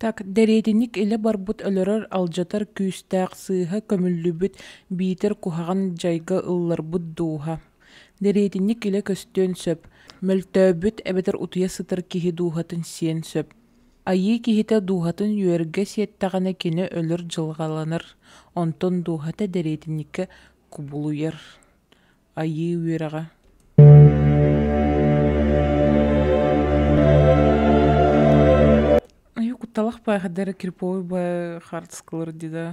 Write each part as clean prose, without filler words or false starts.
Так, дэриэтинньик илэ барбыт өлөрөр алдьатар күүстээх сыыһа көмүллүбүт биитэр куһаҕан дьайга ылларбыт дууһа. Дэриэтинньик илэ көстүөн сөп, мөлтөөбүт эбэтэр утуйа сытар киһи дууһатын сиэн сөп. Айыы киһитэ дууһатын үөргэ сиэттэҕинэ кини өлөр дьылҕаланар, онтон дууһата дэриэтинньиккэ кубулуйар. Айыы үөрэҕэ Айыы кутталах баахадара кирповый баа хартыскалар дии да.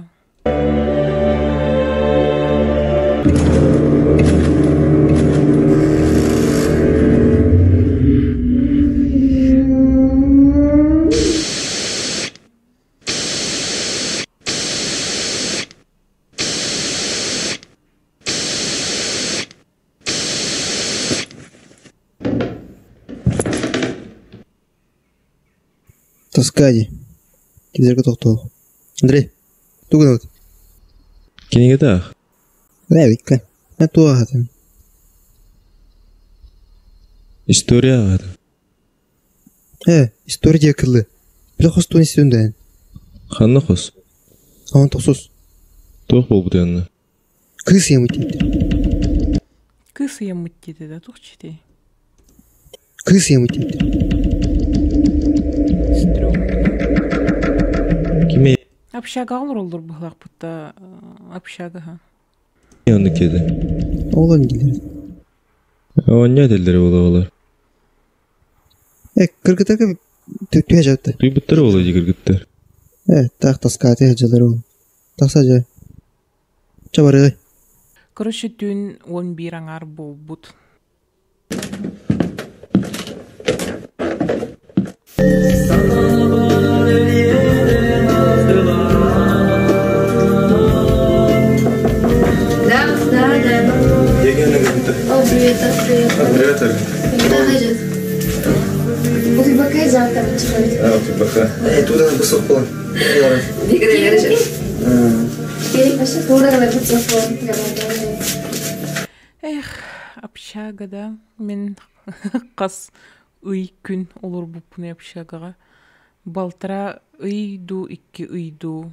Тоска дии, кинилэргэ тохтоо. Андрей, тугу гынабыт? Кинигэтэ аах. Эбиккэ. Мен туох аһатым? История ааҕатым. Ээ, история диэ кылы. Билэ хостуон истиэн дээн. Ханна хос? Аан тохсус. Туох буолбутай онно? Кыыс ыйаммыт диэбит. Кыыс ыйаммыт диэтэ да туох дьиэтэй? Кыыс ыйаммыт диэбит. Стрёмно. Ким Общагаҕа олороллор быһыылаахпыт да общагаһа. оннук диэтэ? Ол дииллэр. Оонньоо этэллэрэ буолуо Э, кыргытарга түһэ дьарытта. Тыйбыттара буолуо дии кыргыттар. Э, таах таскаатыы сылдьаллар ол. Тахса дьэ. Чэ барыай. Короче, түүн 11 аҥаар буолбут. Да, да, да. О, привет, привет. Привет, Ольга. Когда идет? Утубакай завтра начинает. А, Утубака. Э, туда высок был. Эх, общага да, мин хас ый күн олорбуппунуй общагаҕа. Балтараа ый дуу, икки ый дуу,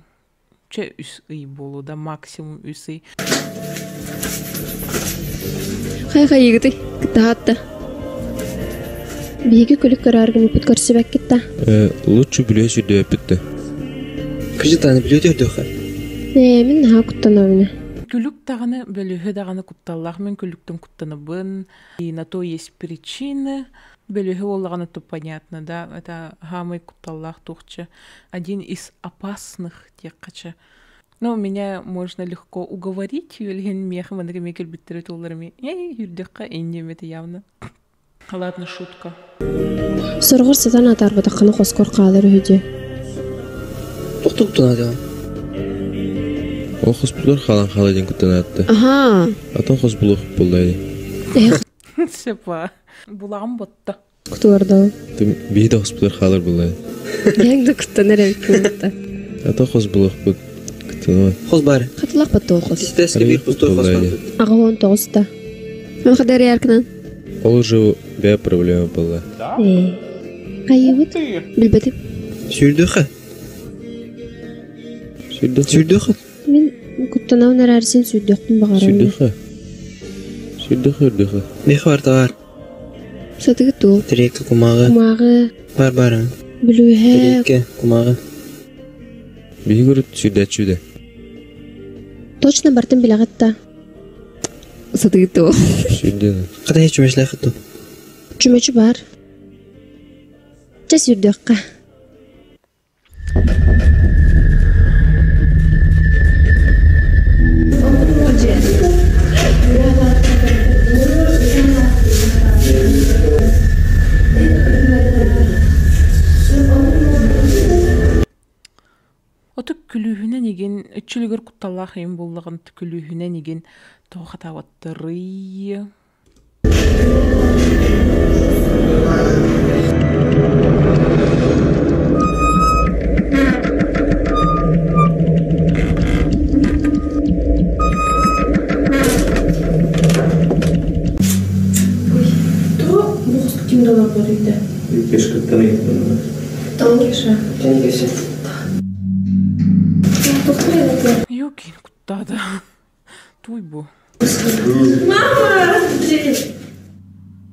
чэ үс ый буолуо да, максимум үс ый. Хайа-хайыгытый, кытаатта. Биһиги күлүк көрөөр гыммыппыт көрсүбэккит да? Э, лучше бүлүү сүрдөөппүт да. Кыжытааны бүлүү төрдөхө. Ээ, мин наһаа куттанабын. Күлүк даҕаны, бөлүһү даҕаны кутталлаах. Мин күлүктэн куттанабын. И на то есть причины. Бөлүһү буоллаҕына то понятно, да, это самый кутталлаах туохча. Один из опасных диэххэ Ну, меня можно легко уговорить, үөлүһүн миэхэ маннык эмиэ кэлбиттэрэ туоллар эмиэ «Эй, үрдүххэ инньэ это явно». Ладно, шутка. Сорҕор сатан атаарбатаххына хоскор хаалар үһү дии. Тохто куттанаатыҕын? Ол хоспутугар хаалан хаала диэн куттанаатта. Аһаа. Атын хос булуох буолла ини. Сепа. Булаҕым ботта. Кутуордал. Биһи да хоспутугар хаалар буолла. Бэйэҥ да куттанар эбиккин батта. Атын хос булуохпут. Куттанама. Хос бар. Хатылах батта ол хос. Истэске биир пустой хос бар. 89 та. Махадар яркынан. Ол уже бэйэ проблема буолла. Ээ. Хайыбыт? Билбэтим. Сүүрдүөххэ. Сүүрдүөххэ. Сүүрдүөххэ. Мин куттанабын эрээри син сүүрдүөхпүн баҕарабын. Сүүрдүөххэ. Сүүрдүөххэ, үрдүөххэ. Миэхэ бар табаар. Сатыгыт дуо? Тириэккэ кумааҕы. Кумааҕы. Бар бар. Бүлүүһэ. Тириэккэ кумааҕы. Биһиги урут сүүрдээччи да. Точно бартын билэҕит да? Сатыгыт дуо? Сүүрдүөн. Хата чүмэчилээх дуо? Чүмэчи бар. Чэ сүүрдүөххэ. Отук күлүүһүнэн игин, үччүлүгэр кутталлаах ыйым буллаҕын күлүүһүнэн игин тоҕо хатаабаттарый? Ким доллар Кешкыттан Тоң Кеша. Кеша. Куттаата. Туй бу. Мама! Привет!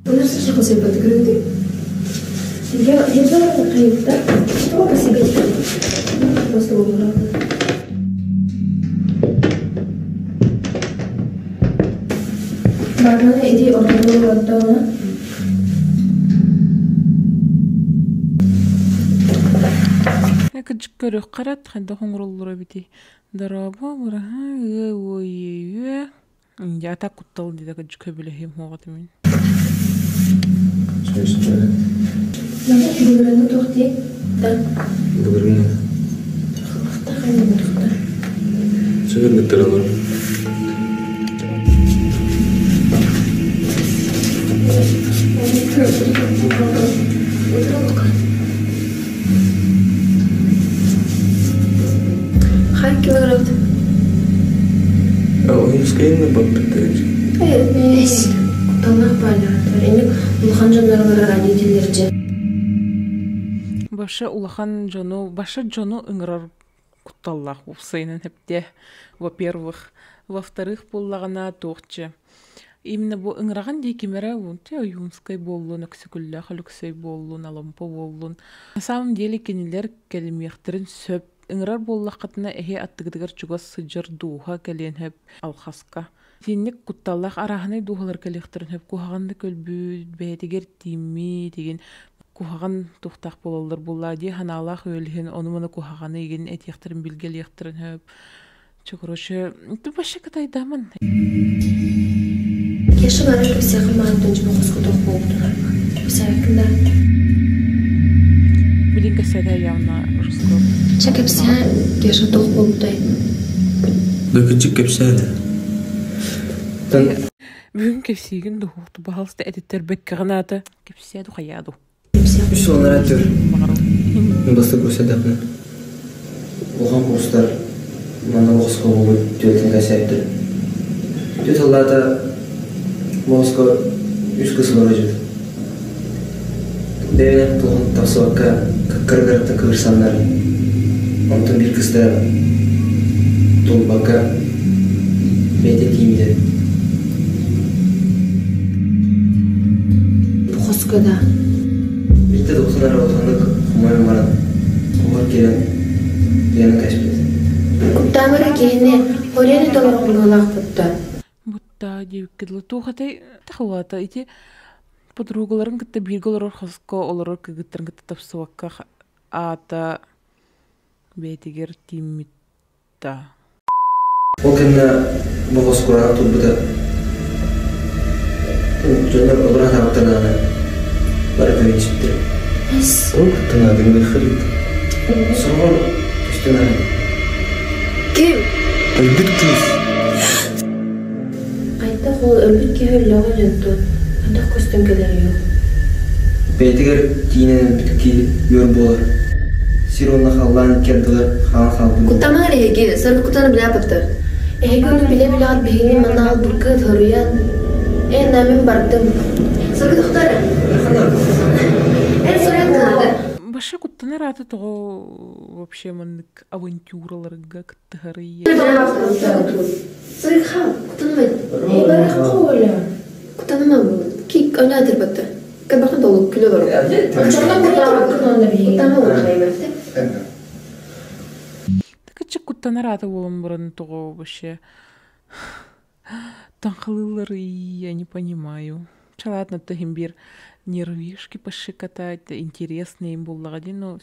У нас Я, я Просто Барбана иди ортолуу оттоона. Кыдьык көрүөх харат хайдах оҥороллоро эбитий? Дорообо, быраһа, ыа уойуе. Дьэ, куттал диэтэ кыдьык сөбүлэһиэм суоҕа этим мин. Бүгүрүнү туох дии? Да. Бүгүрүнү. Сөбүлүттэр олор. Хай килограмм. Ойуускайын баппыттар. Кутталлаах баалаатар. Эми улахан дьоннор родителлерже. Баша улахан дьону, баша дьону ыҥырар кутталлаах уопсайынан эптэ. Во-первых, во-вторых, буоллаҕына туохча. Именно бу ыҥыраҕын дии ким эрэ Ойуунскай буоллун, Өксөкүллээх Өлөксөй буоллун, Алампа буоллун. На самом деле кинилэр кэлимиэхтэрин сөп. Ыҥырар буоллаххытына эһи аттыгытыгар чугас сылдьар дууһа кэлиэн сөп алхаска. Итинник кутталлаах арааһынай дууһалар кэлиэхтэрин сөп. Куһаҕаннык өлбүт, бэйэтигэр тииммит, игин куһаҕан туохтаах буолаллар буоллаа дии санаалаах үөлүһүн ону-маны куһаҕаны игин этиэхтэрин билгэлиэхтэрин сөп. Чё, короче, ты вообще кытайдамын. Кеша баран кэпсиэххин баҕарбын дьиҥэ хоско туох буолбутун. Кэпсээбиккин да? Билин кэпсээтэ явно русского. Чэ кэпсээн, Кеша туох буолбутай? Да кырдьык кэпсээн. Бүгүн кэпсиигин дуһуохту баһалыста этиттэрбэккэҕин аата кэпсээ хайаа ду. Үс сыллара түр. Бастакы курсайдахпына. Улахан курстар манна оҕуска буолбут түөртэн кэсээбиттэр. Түөрт сыллаата оҕуска үс кыс олорор дьүт. Бэйэлэр туоһун тахсыбакка кыргыттар кыырсаннар, онтон биир кыстара туолбакка бэйэтэ тиийбитэ. Хоско да. Биирдэ тохсон эрэ улаханнык хомойон баран, оҕор киирэн пьяна кэспит. Куттаамара киһини Орени толоргулаах бутта. Бутта диэбиккэ дылы туох этэй тахылаата ити подругаларын кытта бииргэ олорор хоско олорор кыргыттарын кытта тапсыбакка аата бэйэтигэр тииммит да. Ол кэннэ бу хос кураанах турбута. Дьоннор олоро сатаабыттардаҕына бары көмүчүттэр. Ол куттанаатын быһыт. Сороҕор көстөн аһый. Ким? Өлбүт кыыс. Хайдах ол өлбүт киһи өллөҕө дьонтон хайдах көстөн кэлэр үһү? Бэйэтигэр тиийинэн өлбүт киһи үөр буолар. Сир уонна халлаан икки ардыгар хаан хаалбыт. Куттамаҥ эһиги, сырыт кутаны билээппиттэр. Эһиги ону билэ-билэҕит биһигини манна аҕалбыккыт соруйан. Эн мин бардым. Сыргы тохтор. Эн суруйан кыһады. Баша куттанар аата тоҕо вообще маннык авантюраларга кыттыһарый? Сырык хал, Кутанамай. Эй, барах коля. Кутанама Кик ойнаатыр батта. Кабахан толук күлө бару. Оччоҕуна куттаабаккын онно биһиги. Куттама улахайматты. Кычык куттанар аата буолан баран тоҕо вообще таҥхалыылларый, я не понимаю. Чэ ладно, то иһин биир нервишки пощекотать, интересные им буоллаҕа дии, но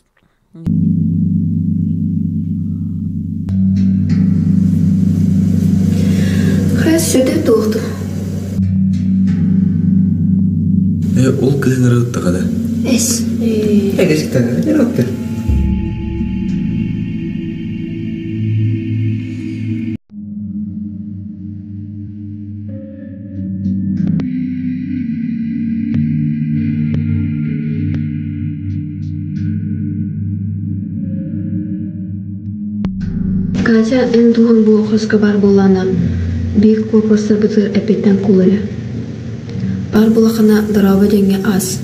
Хайа сүдэ туохту. Э, ол кыһын ырыттаҕа да. Эс. Эгежиктен ырытты. Катя эн туһун бу хоско бар буоллаана биир куоппастарбытыгар эппиттэн кул эрэ. Бар булахана дорообо диэҥҥэ аас.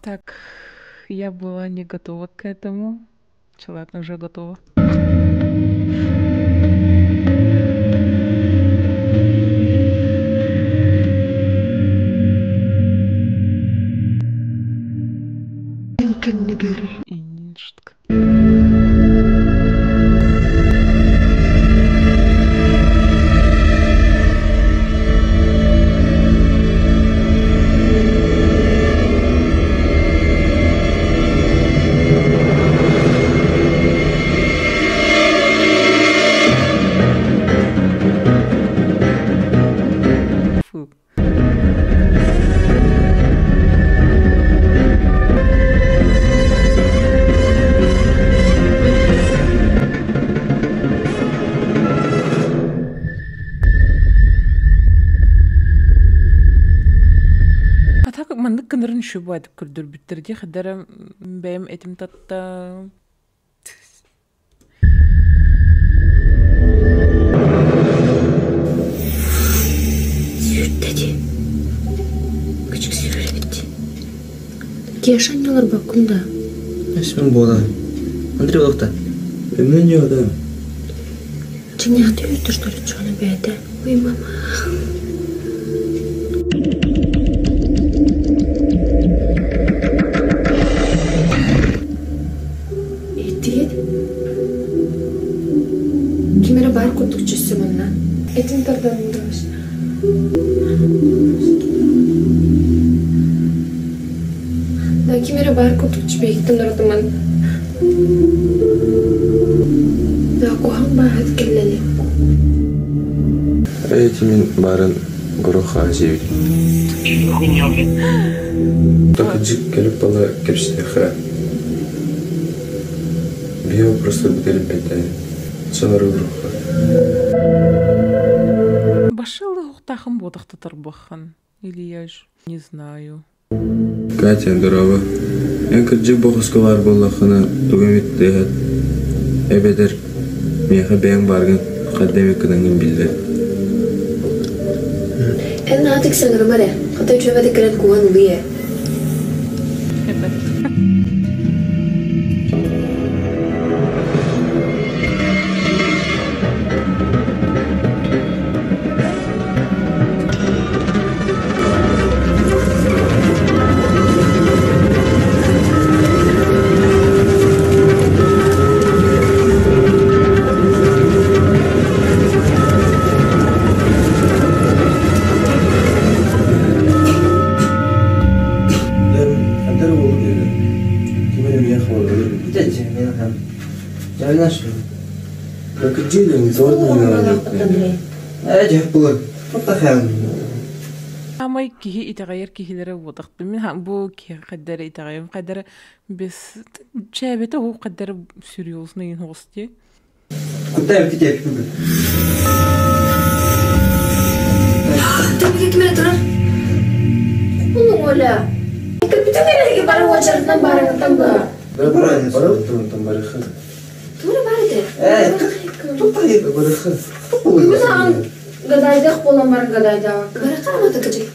Так, я была не готова к этому. Ладно, уже готово. Иннин шутка. Фу. А так маннык гынарын үчүгэй көрдөрбүттэр дии хадара бэйэм этим татта. Сүүрдэ дии. Күчүк сүүрэр эбит дии. Кеша олорбоккун да. Эсмин буола. Андрей олохта. Эмне не да. Чиҥнээхтик үүттэр что ли чону бэйэтэ. Ой, мама. Иһиттигит? Ким эрэ баар курдук чөссө манна. Этин тардан уурабыс. Да, ким эрэ баар курдук чүбэйиттэн оратыман. Да, куһаҥ бааһыт кэллэни. Эти мин барын горуха сиэбит. Такыдьык кэлип бала кэпсиэхэ. Био просто бүтэрбэтэ. Сылары уруха. Башылы ухтахым бодахта тарбахан. Или я ж не знаю. Катя, дорообо. Эн кырдьык бу хоско баар буоллаххына тугу эмит тыаһат эбэтэр миэхэ бэйэҥ бааргын хайда эмит гынаҥҥын биллэр. Эн наатык саҥарыма эрэ, хата үчүгэйдик кэлэн кууһан ылыы ээ. Эбэт. Антар уолу диэри. Ким эрэ миэхэ олорор. Бүтәччи, мен хан. Жайнаш. Кырдьык Андрей. Ээ, жеп булар. Тотта хан. Амай киһи итэҕэйэр киһилэрэ буотахпын. Мин бу киһи хайдара итэҕэйэм. Хайдара без чээбэтэ уу хайдара серьезный гости. Куттай бити тепи бүгүн. Ты ким эрэ турар? Ну, Оля. Бүтүн бары уочарынан барыгыттан ба. Бара Барып барыхы. Тура бар ите. Ээ, тутта Барыхы. Бүгүн аған гадайдах болан бар гадайда. Бары карамата кычык.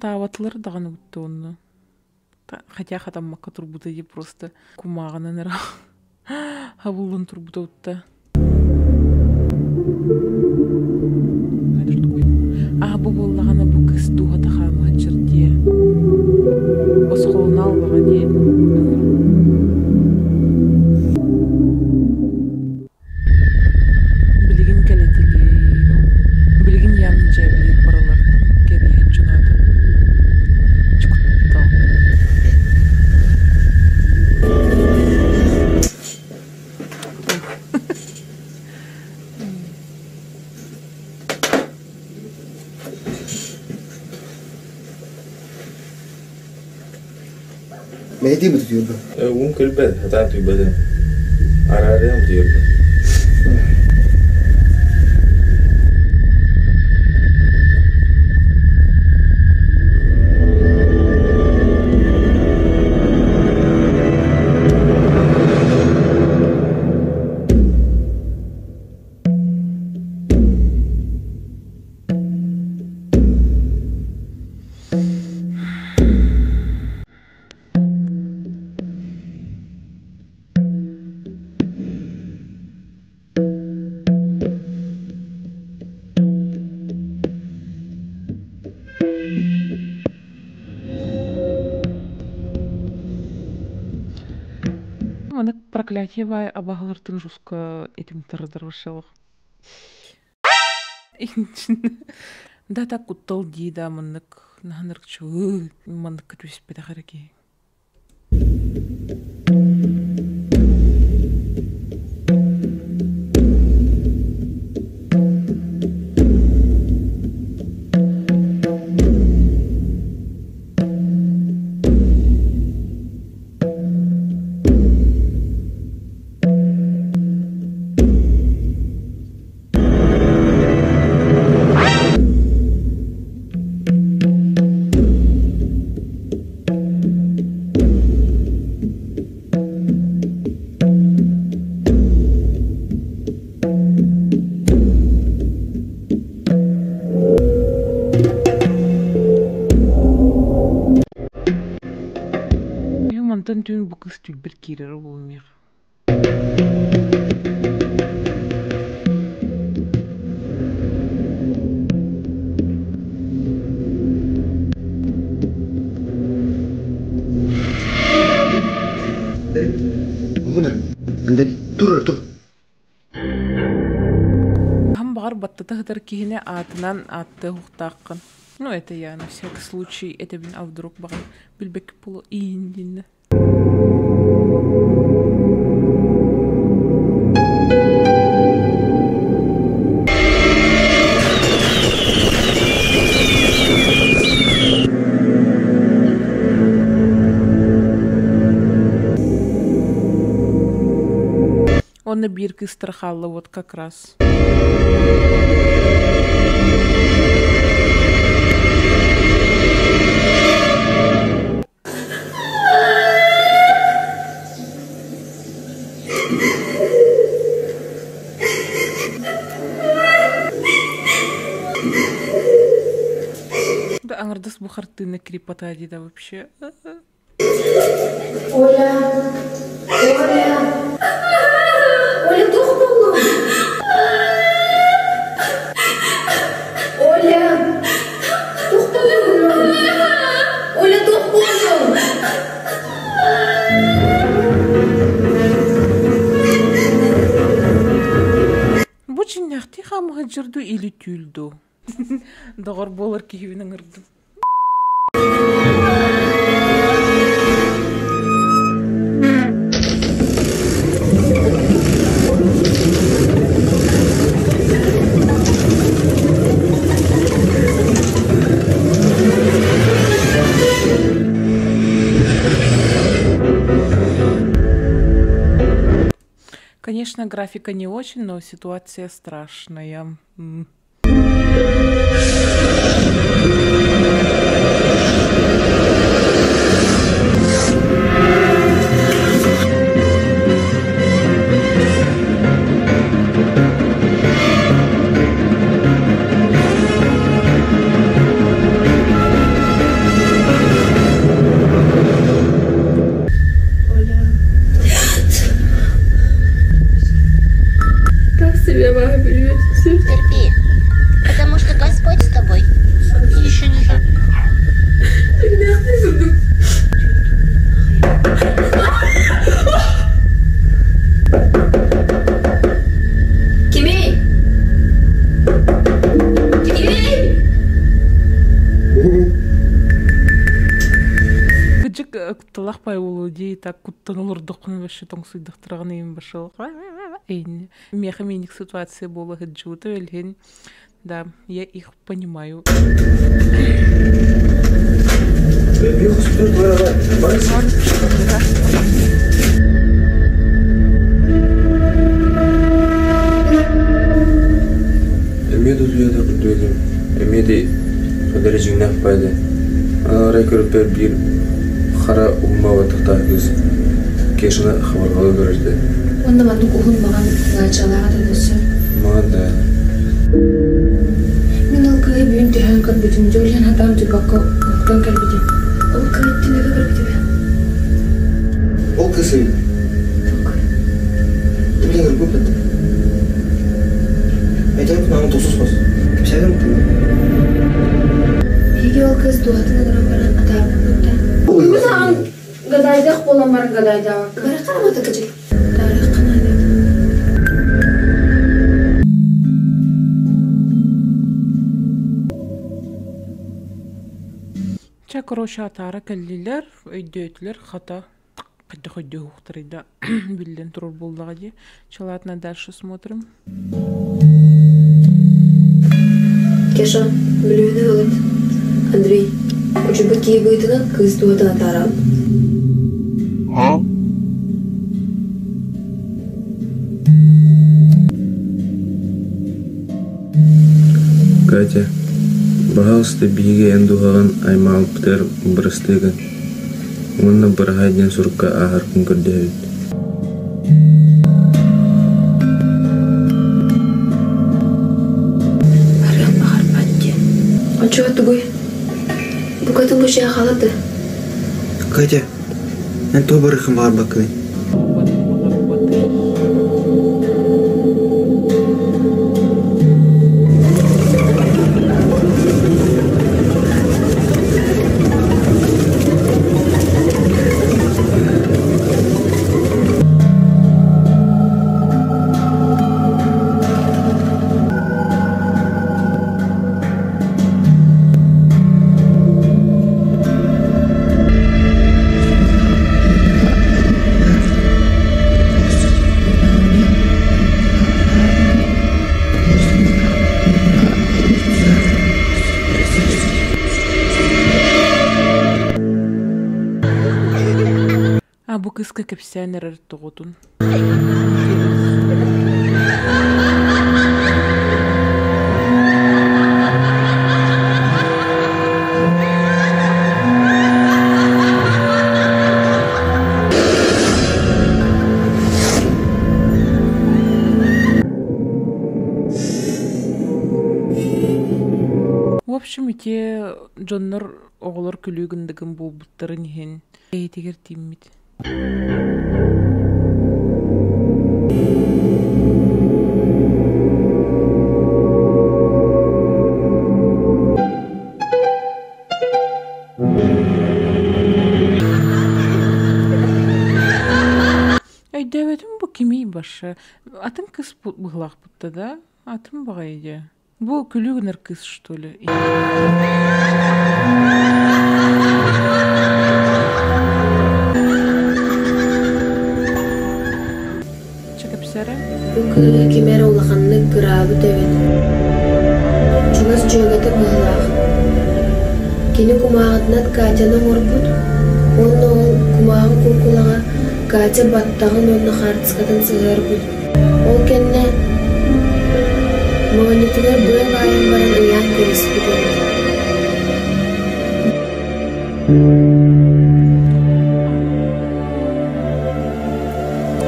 Таабатылар даҕаны уттуонну. Хотя хатаммакка турбута ди просто кумааҕынан эрэ хабыллан турбута утта. Это что такое? А бу буоллаҕына бу кыс дууһата хаамыһаччыр дии. Босхолуна аллаҕа дии. Билигин кэлэтилиэй. Билигин явно дьээбилиир баралар кэриэһэ дьоноото. Чукуттал. Мehdi mi tutuyordu? Уум кэлбэт, хатаан түйбэтин. Араарыам түйөрбүт. Маннык проклятие баай абаһалартан жестко этим тардарбашалах. Да так куттал дии да маннык наһанырчы маннык түспэтэх эрэ киһи. Мантан түүн бу кыыс түлбэр киирэр буолумиэх. Тур тур. Хам баҕар баттата сытар киһини аатынан ааттыа уһуктааххын. Ну, это я на всякий случай этэбин, а вдруг баҕар билбэккэ буолуо иин диэннэ. Онно биир кыыстара хаалла вот как раз. Да аҥардас бу хартыына крепота дии да вообще. Оля! Оля! Оля, туох буоллуҥ? Оля! Туох буоллуҥ? Оля, туох буоллуҥ? Бу дьиҥнээхтии хаамыһыдьыр дуу или түүл дуу? Доҕор буолар киһибин ыҥырдым. Конечно, графика не очень, но ситуация страшная. Оля. Так себя привет. Терпи, потому что Господь с тобой. Еще не так. Кимий! Кимий! Кыдьык кутталах пай буолуо дии так куттан олордоххуна вообще тоҥсуйдахтараҕын иин башыл Миэхэ миник ситуация буола сылдьыбыта билигин да я их понимаю. Эмиэ да утуйа курдук эмиэ да хадара дьиҥнээх баайда. Арай көрүппэр биир хара уһуммабатахтаах кыыс Кешаны хабарҕалыы көрөрдө. Уонна маннык уһун маҕан гаачалаах этэ өссө. Маҕан да. Мин ол кыыһы бүгүн түһээн көрбүтүм, дьэ хатаан утуйбакка уһуктан кэлбитим. Ол кыыһы түнэгэ көрбүтүм. Ол кыыс эбит. Билен көрбүт. Айтан күн тосус бас. Кэпсээтим Биһиги ол кыыс дууһатын ыҥыран баран атаарбыппыт да. Гадайдах буолан баран гадайдаабакка. Барахха рамата кыдьык. Таарыахха наада. Чэ, короче, атаара кэллилэр, өйдөөтүлэр, хата хайдах өйдүөхтэрий да биллэн турар буоллаҕа дии. Чэ, ладно, дальше смотрим. Кеша, бүлүүнү ылыт. Андрей, учуйбут киһи быһыытынан кыыс туһатын атаараҕын. Катя, баһаалыста биһиги эн дууһаҕын аймаабыппытыгар бырастыы гын уонна быраһаай диэн сурукка ааһаргын көрдөһөбүт. Барыан баҕарбат диэн. Оччоҕо тугуй? Букатын бу дьиэҕэ хаалар да? Катя, эн тоҕо барыаххын баҕарбаккыный? А бу кыыска кэпсээн эрэр тоҕотун. В общем, ити дьоннор оҕолор күлүү гындыгын буолбуттарын иһин бэйэтигэр тииммит. Өйдөөбөтүм бу кимий башы? Атын кыс быһылаахпытта да? Атын баҕайы дьэ. Бу күлүү гынар кыыс что ли? Чэ кэпсээрэ. Бу кыыһы ким эрэ улаханнык кыраабыт эбит. Чугас дьүөгэтэ быһыылаах. Кини кумааҕытынан Катяны оҥорбут уонна ол кумааҕы куукулаҕа Катя баттаҕын уонна хаартыскатын сыһыарбыт. Ол кэннэ моонньутугар быа баайан баран ыйаан кэбиспит эбит.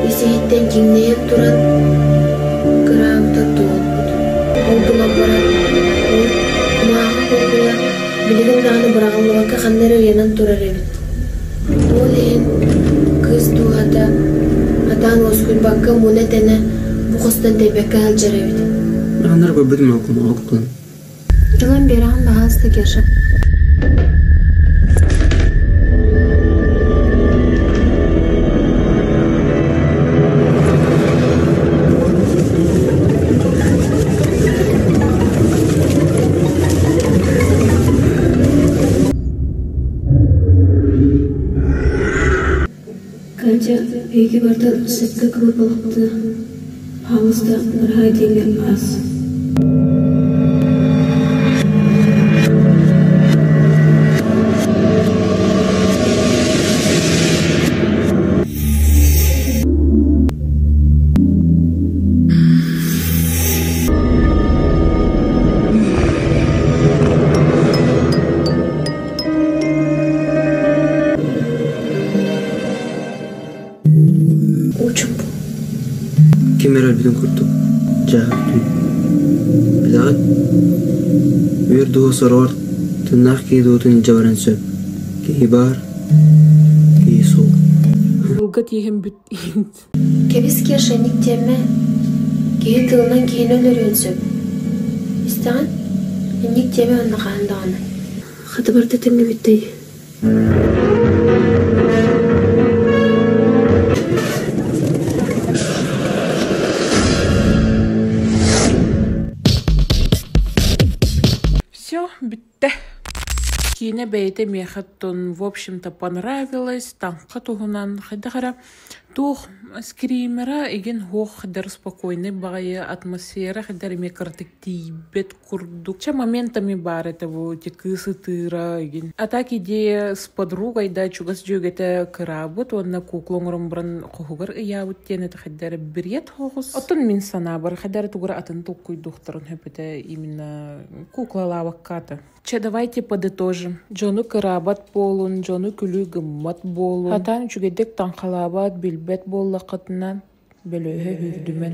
Ис-иһиттэн киҥнэйэн туран кыраабыта туолбут. Ол гынан баран ол кумааҕы куукула билигин даҕаны быраҕыллыбакка ханна эрэ ыйанан турар эбит. Ол иһин кыыс дууһата сатаан уоскуйбакка муна-тэнэ бу хостон тэйбэккэ сылдьар эбит. Анар көрбүтүм ол кумааҕы кукланы. Ылан биэрэҕин баһаалыста Кеша. Катя эйиги барытын сөпкө кыбырбалыктыы, хаалыста быраһаай диэҥҥэ аас. Уучуппу. Ким эрэ өлбүтүн курдук дьааһык түүн. Билэҕит, үөр дууһа сороҕор тыыннаах киһи дууһатын илдьэ баран сөп. Киһи баар, киһи суох. Тылга тииһэн бүт Кэбис Кеша, тиэмэ. Киһи тылынан киһини өлөрүөн сөп. Истэҕин? Инник тиэмэ уонна хаһан даҕаны. Хата барыта тэҥҥэ бүттэй. Киинэ бэйэтэ миэхэ оттон в общем-то понравилось, таҥха туһунан хайдах эрэ туох скримера игин суох хайдах спокойный баҕайы атмосфера хайдах эмиэ кыратык тиийбэт курдук. Чэ моментами баар этэ бу ити кыыс ытыыра игин. А так идея с подругой да чугас дьүөгэтэ кыраабыт уонна кукла оҥорон баран хоһугар ыйаабыт диэн это хайдах эрэ бред соҕус. Оттон мин санаабар хайдах эрэ тугу эрэ атын толкуйдуохтарын сөп этэ именно куклалаабаккаата. Чэ, давайте подытожим. Дьону кыраабат буолун, дьону күлүү гыммат буолун. Хатаан үчүгэйдик таҥхалаабат, билбэт буоллаххытына, бөлүөһэ үһүрдүмэн.